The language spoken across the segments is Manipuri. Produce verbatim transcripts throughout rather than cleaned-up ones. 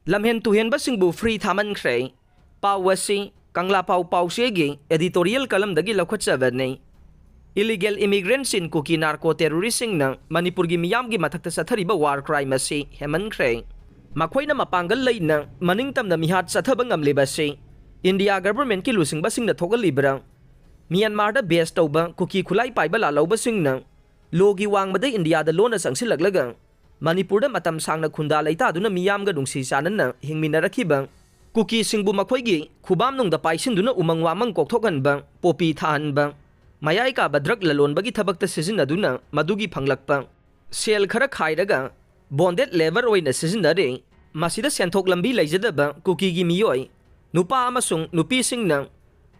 ꯂꯝꯍꯦꯟ ꯇꯨꯍꯦꯟꯕꯁꯤꯡꯕꯨ free ꯊꯥꯃꯟꯈ꯭ꯔꯦ꯫ ꯄꯥꯎ ꯑꯁꯤ ꯀꯪꯂꯥ ꯄꯥꯎ ꯄꯥꯎꯆꯦꯒꯤ editorial columnꯗꯒꯤ ꯂꯧꯈꯠꯆꯕꯅꯤ꯫ Illegal immigrantꯁꯤꯡ ꯀꯨꯀꯤ narco terroristꯁꯤꯡꯅ ꯃꯅꯤꯄꯨꯔꯒꯤ ꯃꯤꯌꯥꯝꯒꯤ ꯃꯊꯛꯇ ꯆꯠꯊꯔꯤꯕ war crime ꯑꯁꯤ ꯍꯦꯟꯃꯟꯈ꯭ꯔꯦ꯫ ꯃꯈꯣꯏꯅ ꯃꯄꯥꯡꯒꯜ ꯂꯩꯅ ꯃꯅꯤꯡ ꯇꯝꯅ ꯃꯤꯍꯥꯠ ꯆꯠꯊꯕ ꯉꯝꯂꯤꯕꯁꯤ India governmentꯀꯤ ꯂꯨꯆꯤꯡꯕꯁꯤꯡꯅ ꯊꯣꯛꯍꯜꯂꯤꯕ꯭ꯔꯥ? ꯃ꯭ꯌꯥꯟꯃꯥꯔꯗ base ꯇꯧꯕ ꯀꯨꯀꯤ ꯈꯨꯠꯂꯥꯏ ꯄꯥꯏꯕ ꯂꯥꯜꯍꯧꯕꯁꯤꯡꯅ ꯂꯣꯒꯤ ꯋꯥꯡꯃꯗ ꯏꯟꯗꯤꯌꯥꯗ ꯂꯣꯟꯅ ꯆꯪꯁꯤꯜꯂꯛꯂꯒ ꯃꯅꯤꯄꯨꯔꯗ ꯃꯇꯝ ꯁꯥꯡꯅ ꯈꯨꯟꯗꯥ ꯂꯩꯇꯥꯗꯨꯅ ꯃꯤꯌꯥꯝꯒ ꯅꯨꯡꯁꯤ ꯆꯥꯟꯅꯅ ꯍꯤꯡꯃꯤꯟꯅꯔꯛꯈꯤꯕ ꯀꯨꯀꯤꯁꯤꯡꯕꯨ ꯃꯈꯣꯏꯒꯤ ꯈꯨꯕꯥꯝꯅꯨꯡꯗ ꯄꯥꯏꯁꯤꯟꯗꯨꯅ ꯎꯃꯪ ꯋꯥꯃꯪ ꯀꯣꯛꯊꯣꯛꯍꯟꯕ, ꯄꯣꯄꯤ ꯊꯥꯍꯟꯕ, ꯃꯌꯥꯏ ꯀꯥꯕ drug ꯂꯂꯣꯟꯕꯒꯤ ꯊꯕꯛꯇ ꯁꯤꯖꯤꯟꯅꯗꯨꯅ ꯃꯗꯨꯒꯤ ꯐꯪꯂꯛꯄ ꯁꯦꯜ ꯈꯔ ꯈꯥꯏꯔꯒ bonded labour ꯑꯣꯏꯅ ꯁꯤꯖꯤꯟꯅꯔꯦ꯫ ꯃꯁꯤꯗ ꯁꯦꯟꯊꯣꯛ ꯂꯝꯕꯤ ꯂꯩꯖꯗꯕ ꯀꯨꯀꯤꯒꯤ ꯃꯤꯑꯣꯏ, ꯅꯨꯄꯥ ꯑꯃꯁꯨꯡ ꯅꯨꯄꯤꯁꯤꯡꯅ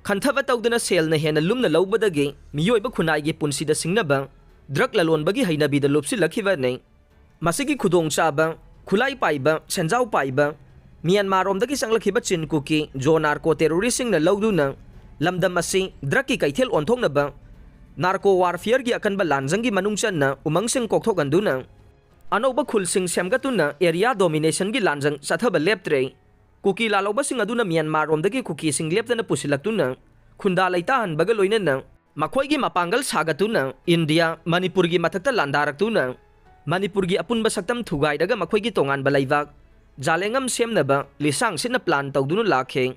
ꯈꯟꯊꯕ ꯇꯧꯗꯅ ꯁꯦꯜꯅ ꯍꯦꯟꯅ ꯂꯨꯝꯅ ꯂꯧꯕꯗꯒꯤ ꯃꯤꯑꯣꯏꯕ ꯈꯨꯟꯅꯥꯏꯒꯤ ꯄꯨꯟꯁꯤꯗ ꯁꯤꯡꯅꯕ drug ꯂꯂꯣꯟꯕꯒꯤ ꯍꯩꯅꯕꯤꯗ ꯂꯨꯞꯁꯤꯜꯂꯛꯈꯤꯕꯅꯤ꯫ ꯃꯁꯤꯒꯤ ꯈꯨꯗꯣꯡꯆꯥꯕ, ꯈꯨꯠꯂꯥꯏ ꯄꯥꯏꯕ, ꯁꯦꯟꯖꯥꯎ ꯄꯥꯏꯕ, ꯃ꯭ꯌꯥꯟꯃꯥꯔꯔꯣꯝꯗꯒꯤ ꯆꯪꯂꯛꯈꯤꯕ ꯆꯤꯟ ꯀꯨꯀꯤ ꯖꯣ narco terroristꯁꯤꯡꯅ ꯂꯧꯗꯨꯅ ꯂꯝꯗꯝ ꯑꯁꯤ drugꯀꯤ ꯀꯩꯊꯦꯜ ꯑꯣꯟꯊꯣꯛꯅꯕ narco warfareꯒꯤ ꯑꯀꯟꯕ ꯂꯥꯟꯖꯪꯒꯤ ꯃꯅꯨꯡ ꯆꯟꯅ ꯎꯃꯪꯁꯤꯡ ꯀꯣꯛꯊꯣꯛꯍꯟꯗꯨꯅ ꯑꯅꯧꯕ ꯈꯨꯜꯁꯤꯡ ꯁꯦꯝꯒꯠꯇꯨꯅ area dominationꯒꯤ ꯂꯥꯟꯖꯪ ꯆꯠꯊꯕ ꯂꯦꯞꯇ꯭ꯔꯦ꯫ ꯀꯨꯀꯤ ꯂꯥꯜꯍꯧꯕꯁꯤꯡ ꯑꯗꯨꯅ ꯃ꯭ꯌꯥꯟꯃꯥꯔꯔꯣꯝꯗꯒꯤ ꯀꯨꯀꯤꯁꯤꯡ ꯂꯦꯞꯇꯅ ꯄꯨꯁꯤꯜꯂꯛꯇꯨꯅ ꯈꯨꯟꯗꯥ ꯂꯩꯇꯥꯍꯟꯕꯒ ꯂꯣꯏꯅꯅ ꯃꯈꯣꯏꯒꯤ ꯃꯄꯥꯡꯒꯜ ꯁꯥꯒꯠꯇꯨꯅ ꯏꯟꯗꯤꯌꯥ, ꯃꯅꯤꯄꯨꯔꯒꯤ ꯃꯊꯛꯇ ꯂꯥꯟꯗꯥꯔꯛꯇꯨꯅ ꯃꯅꯤꯄꯨꯔꯒꯤ ꯑꯄꯨꯟꯕ ꯁꯛꯇꯝ ꯊꯨꯒꯥꯏꯔꯒ ꯃꯈꯣꯏꯒꯤ ꯇꯣꯉꯥꯟꯕ ꯂꯩꯕꯥꯛ ꯖꯥꯂꯦꯡꯉꯝ ꯁꯦꯝꯅꯕ ꯂꯤꯁꯥꯡ ꯁꯤꯠꯅ plan ꯇꯧꯗꯨꯅ ꯂꯥꯛꯈꯤ꯫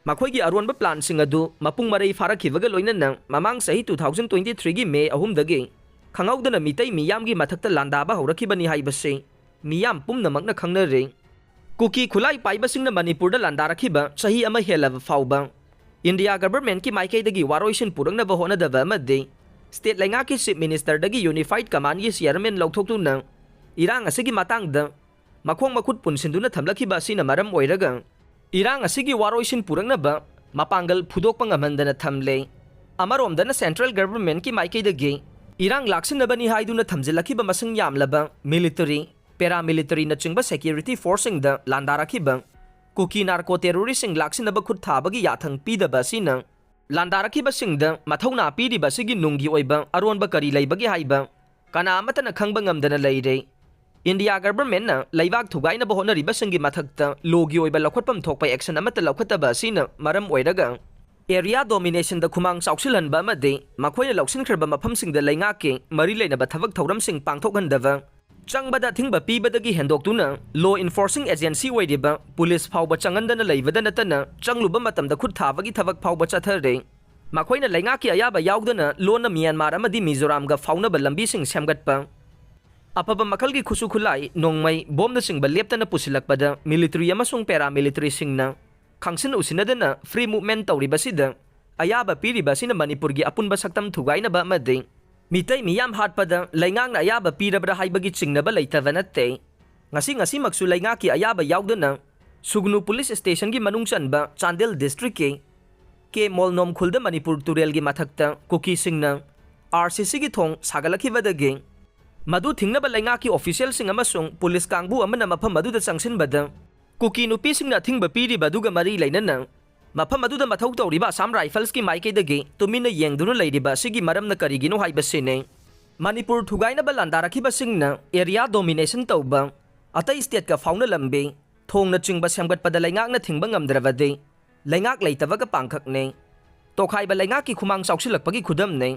ꯃꯈꯣꯏꯒꯤ ꯑꯔꯣꯟꯕ planꯁꯤꯡ ꯑꯗꯨ ꯃꯄꯨꯡ ꯃꯔꯩ ꯐꯥꯔꯛꯈꯤꯕꯒ ꯂꯣꯏꯅꯅ ꯃꯃꯥꯡ ꯆꯍꯤ two thousand twenty threeꯒꯤ May ꯑꯍꯨꯝꯗꯒꯤ ꯈꯪꯍꯧꯗꯅ ꯃꯤꯇꯩ ꯃꯤꯌꯥꯝꯒꯤ ꯃꯊꯛꯇ ꯂꯥꯟꯗꯥꯕ ꯍꯧꯔꯛꯈꯤꯕꯅꯤ ꯍꯥꯏꯕꯁꯤ ꯃꯤꯌꯥꯝ ꯄꯨꯝꯅꯃꯛꯅ ꯈꯪꯅꯔꯦ꯫ ꯀꯨꯀꯤ ꯈꯨꯠꯂꯥꯏ ꯄꯥꯏꯕꯁꯤꯡꯅ ꯃꯅꯤꯄꯨꯔꯗ ꯂꯥꯟꯗꯥꯔꯛꯈꯤꯕ ꯆꯍꯤ ꯑꯃ ꯍꯦꯜꯂꯕ ꯐꯥꯎꯕ ꯏꯟꯗꯤꯌꯥ governmentꯀꯤ ꯃꯥꯏꯀꯩꯗꯒꯤ ꯋꯥꯔꯣꯏꯁꯤꯟ ꯄꯨꯔꯛꯅꯕ ꯍꯣꯠꯅꯗꯕ ꯑꯃꯗꯤ state ꯂꯩꯉꯥꯛꯀꯤ chief ministerꯗꯒꯤ unified commandꯒꯤ chairman ꯂꯧꯊꯣꯛꯇꯨꯅ ꯏꯔꯥꯡ ꯑꯁꯤꯒꯤ ꯃꯇꯥꯡꯗ ꯃꯈꯣꯡ ꯃꯈꯨꯠ ꯄꯨꯟꯁꯤꯟꯗꯨꯅ ꯊꯝꯂꯛꯈꯤꯕ ꯑꯁꯤꯅ ꯃꯔꯝ ꯑꯣꯏꯔꯒ ꯏꯔꯥꯡ ꯑꯁꯤꯒꯤ ꯋꯥꯔꯣꯏꯁꯤꯟ ꯄꯨꯔꯛꯅꯕ ꯃꯄꯥꯡꯒꯜ ꯐꯨꯗꯣꯛꯄ ꯉꯝꯍꯟꯗꯅ ꯊꯝꯂꯦ꯫ ꯑꯃꯔꯣꯝꯗꯅ central governmentꯀꯤ ꯃꯥꯏꯀꯩꯗꯒꯤ ꯏꯔꯥꯡ ꯂꯥꯛꯁꯤꯟꯅꯕꯅꯤ ꯍꯥꯏꯗꯨꯅ ꯊꯝꯖꯤꯜꯂꯛꯈꯤꯕ ꯃꯁꯤꯡ ꯌꯥꯝꯂꯕ military, paramilitaryꯅꯆꯤꯡꯕ security forceꯁꯤꯡꯗ ꯂꯥꯟꯗꯥꯔꯛꯈꯤꯕ ꯀꯨꯀꯤ narco terroristꯁꯤꯡ ꯂꯥꯛꯁꯤꯟꯅꯕ ꯈꯨꯠ ꯊꯥꯕꯒꯤ ꯌꯥꯊꯪ ꯄꯤꯗꯕ ꯑꯁꯤꯅ ꯂꯥꯟꯗꯥꯔꯛꯈꯤꯕꯁꯤꯡꯗ ꯃꯊꯧꯅꯥ ꯄꯤꯔꯤꯕ ꯑꯁꯤꯒꯤ ꯅꯨꯡꯒꯤ ꯑꯣꯏꯕ ꯑꯔꯣꯟꯕ ꯀꯔꯤ ꯂꯩꯕꯒꯦ ꯍꯥꯏꯕ ꯀꯅꯥ ꯑꯃꯠꯇꯅ ꯈꯪꯕ ꯉꯝꯗꯅ ꯂꯩꯔꯦ꯫ ꯏꯟꯗꯤꯌꯥ ꯒꯚꯔꯟꯃꯦꯟꯠꯅ ꯂꯩꯕꯥꯛ ꯊꯨꯒꯥꯏꯅꯕ ꯍꯣꯠꯅꯔꯤꯕꯁꯤꯡꯒꯤ ꯃꯊꯛꯇ ꯂꯣꯒꯤ ꯑꯣꯏꯕ ꯂꯧꯈꯠꯐꯝ ꯊꯣꯛꯄ ꯑꯦꯛꯁꯟ ꯑꯃꯠꯇ ꯂꯧꯈꯠꯇꯕ ꯑꯁꯤꯅ ꯃꯔꯝ ꯑꯣꯏꯔꯒ ꯑꯦꯔꯤꯌꯥ ꯗꯣꯃꯤꯅꯦꯁꯟꯗ ꯈꯨꯃꯥꯡ ꯆꯥꯎꯁꯤꯜꯍꯟꯕ ꯑꯃꯗꯤ ꯃꯈꯣꯏꯅ ꯂꯧꯁꯤꯟꯈ꯭ꯔꯕ ꯃꯐꯝꯁꯤꯡꯗ ꯂꯩꯉꯥꯛꯀꯤ ꯃꯔꯤ ꯂꯩꯅꯕ ꯊꯕꯛ ꯊꯧꯔꯝꯁꯤꯡ ꯄꯥꯡꯊꯣꯛꯍꯟꯗꯕ, ꯆꯪꯕꯗ ꯑꯊꯤꯡꯕ ꯄꯤꯕꯗꯒꯤ ꯍꯦꯟꯗꯣꯛꯇꯨꯅ law enforcing agency ꯑꯣꯏꯔꯤꯕ ꯄꯨꯂꯤꯁ ꯐꯥꯎꯕ ꯆꯪꯍꯟꯗꯅ ꯂꯩꯕꯗ ꯅꯠꯇꯅ ꯆꯪꯂꯨꯕ ꯃꯇꯝꯗ ꯈꯨꯠ ꯊꯥꯕꯒꯤ ꯊꯕꯛ ꯐꯥꯎꯕ ꯆꯠꯊꯔꯦ꯫ ꯃꯈꯣꯏꯅ ꯂꯩꯉꯥꯛꯀꯤ ꯑꯌꯥꯕ ꯌꯥꯎꯗꯅ ꯂꯣꯟꯅ ꯃ꯭ꯌꯥꯟꯃꯥꯔ ꯑꯃꯗꯤ ꯃꯤꯖꯣꯔꯥꯝꯒ ꯐꯥꯎꯅꯕ ꯂꯝꯕꯤꯁꯤꯡ ꯁꯦꯝꯒꯠꯄ, ꯑꯐꯕ ꯃꯈꯜꯒꯤ ꯈꯨꯠꯁꯨ ꯈꯨꯠꯂꯥꯏ, ꯅꯣꯡꯃꯩ, ꯕꯣꯝꯅꯆꯤꯡꯕ ꯂꯦꯞꯇꯅ ꯄꯨꯁꯤꯜꯂꯛꯄꯗ ꯃꯤꯂꯤꯇꯔꯤ ꯑꯃꯁꯨꯡ ꯄꯦꯔꯥꯃꯤꯂꯤꯇꯔꯤꯁꯤꯡꯅ ꯈꯪꯁꯤꯟ ꯎꯁꯤꯟꯅꯗꯅ free movement ꯇꯧꯔꯤꯕꯁꯤꯗ ꯑꯌꯥꯕ ꯄꯤꯔꯤꯕ ꯑꯁꯤꯅ ꯃꯅꯤꯄꯨꯔꯒꯤ ꯑꯄꯨꯟꯕ ꯁꯛꯇꯝ ꯊꯨꯒꯥꯏꯅꯕ ꯑꯃꯗꯤ ꯃꯤꯇꯩ ꯃꯤꯌꯥꯝ ꯍꯥꯠꯄꯗ ꯂꯩꯉꯥꯛꯅ ꯑꯌꯥꯕ ꯄꯤꯔꯕ꯭ꯔꯥ ꯍꯥꯏꯕꯒꯤ ꯆꯤꯡꯅꯕ ꯂꯩꯇꯕ ꯅꯠꯇꯦ꯫ ꯉꯁꯤ ꯉꯁꯤꯃꯛꯁꯨ ꯂꯩꯉꯥꯛꯀꯤ ꯑꯌꯥꯕ ꯌꯥꯎꯗꯅ ꯁꯨꯒꯅꯨ ꯄꯨꯂꯤꯁ ꯁ꯭ꯇꯦꯁꯟꯒꯤ ꯃꯅꯨꯡ ꯆꯟꯕ ꯆꯥꯟꯗꯦꯜ ꯗꯤꯁꯇ꯭ꯔꯤꯛꯀꯤ ꯀꯦ ꯃꯣꯜꯅꯣꯝ ꯈꯨꯜꯗ ꯃꯅꯤꯄꯨꯔ ꯇꯨꯔꯦꯜꯒꯤ ꯃꯊꯛꯇ ꯀꯨꯀꯤꯁꯤꯡꯅ ꯑꯥꯔ ꯁꯤ ꯁꯤꯒꯤ ꯊꯣꯡ ꯁꯥꯒꯠꯂꯛꯈꯤꯕꯗꯒꯤ ꯃꯗꯨ ꯊꯤꯡꯅꯕ ꯂꯩꯉꯥꯛꯀꯤ ꯑꯣꯐꯤꯁꯤꯌꯦꯜꯁꯤꯡ ꯑꯃꯁꯨꯡ ꯄꯨꯂꯤꯁ ꯀꯥꯡꯕꯨ ꯑꯃꯅ ꯃꯐꯝ ꯑꯗꯨꯗ ꯆꯪꯁꯤꯟꯕꯗ ꯀꯨꯀꯤ ꯅꯨꯄꯤꯁꯤꯡꯅ ꯑꯊꯤꯡꯕ ꯄꯤꯔꯤꯕ ꯑꯗꯨꯒ ꯃꯔꯤ ꯂꯩꯅꯅ ꯃꯐꯝ ꯑꯗꯨꯗ ꯃꯊꯧ ꯇꯧꯔꯤꯕ ꯑꯁꯥꯝ ꯔꯥꯏꯐꯜꯁꯀꯤ ꯃꯥꯏꯀꯩꯗꯒꯤ ꯇꯨꯃꯤꯟꯅ ꯌꯦꯡꯗꯨꯅ ꯂꯩꯔꯤꯕ ꯑꯁꯤꯒꯤ ꯃꯔꯝꯅ ꯀꯔꯤꯒꯤꯅꯣ ꯍꯥꯏꯕꯁꯤꯅꯤ꯫ ꯃꯅꯤꯄꯨꯔ ꯊꯨꯒꯥꯏꯅꯕ ꯂꯥꯟꯗꯥꯔꯛꯈꯤꯕꯁꯤꯡꯅ ꯑꯦꯔꯤꯌꯥ ꯗꯣꯃꯤꯅꯦꯁꯟ ꯇꯧꯕ, ꯑꯇꯩ ꯁ꯭ꯇꯦꯠꯀ ꯐꯥꯎꯅ ꯂꯝꯕꯤ, ꯊꯣꯡꯅꯆꯤꯡꯕ ꯁꯦꯝꯒꯠꯄꯗ ꯂꯩꯉꯥꯛꯅ ꯊꯤꯡꯕ ꯉꯝꯗ꯭ꯔꯕꯗꯤ ꯂꯩꯉꯥꯛ ꯂꯩꯇꯕꯒ ꯄꯥꯡꯈꯛꯅꯤ꯫ ꯇꯣꯈꯥꯏꯕ ꯂꯩꯉꯥꯛꯀꯤ ꯈꯨꯃꯥꯡ ꯆꯥꯎꯁꯤꯜꯂꯛꯄꯒꯤ ꯈꯨꯗꯝꯅꯤ꯫